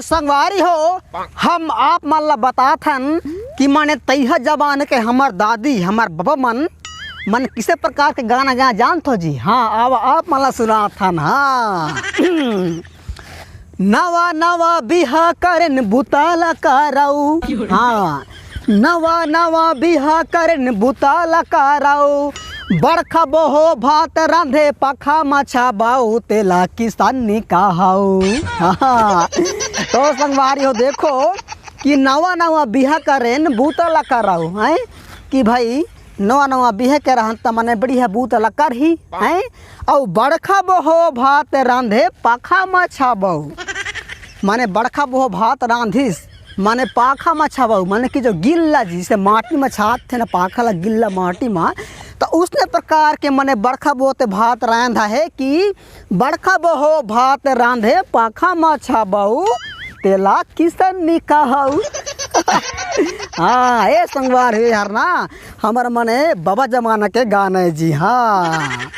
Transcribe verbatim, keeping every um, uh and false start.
संगवारी हो, हम आप मन ला बताथन कि माने तइहा जमाने के हमर दादी, हमर बबा मन, मन किसे प्रकार के गाना गाए जानत हो जी। हाँ, अब आप मन ला सुनाथन। हाँ। नवा नवा बिहा करेन बुता ला करऊ। हाँ, नवा नवा बिहा करेन बुता ला करऊ, बड़खा बोहो भात रांधे पाखा मछाबऊ, तेला किसानी कहऊ। हाँ, तो संगवारी हो, देखो कि नवा नवा बिहा करेन बुता ला करऊ, हैं कि भाई नवा नवा बिहा के रहन त मने बढ़िया बुता ला करही, हैं, अउ बड़खा बोहो भात रांधे पाखा मछाबऊ, माने बड़खा बोहो भात रांधिस, माने पाखा मछाबऊ, माने कि जो गिल्ला, जैसे माटी में छात थे ना पाखा ला, गिल्ला माटी में, तो उसने प्रकार के माने बड़खा बोहो ते भात रांधा है कि बड़खा बोहो भात रांधे पाखा मछाबऊ, तेला किसानी कहऊ। हाँ, ए संगवारी हो, हर ना हमर मने बबा जमाना के गाना है जी। हाँ।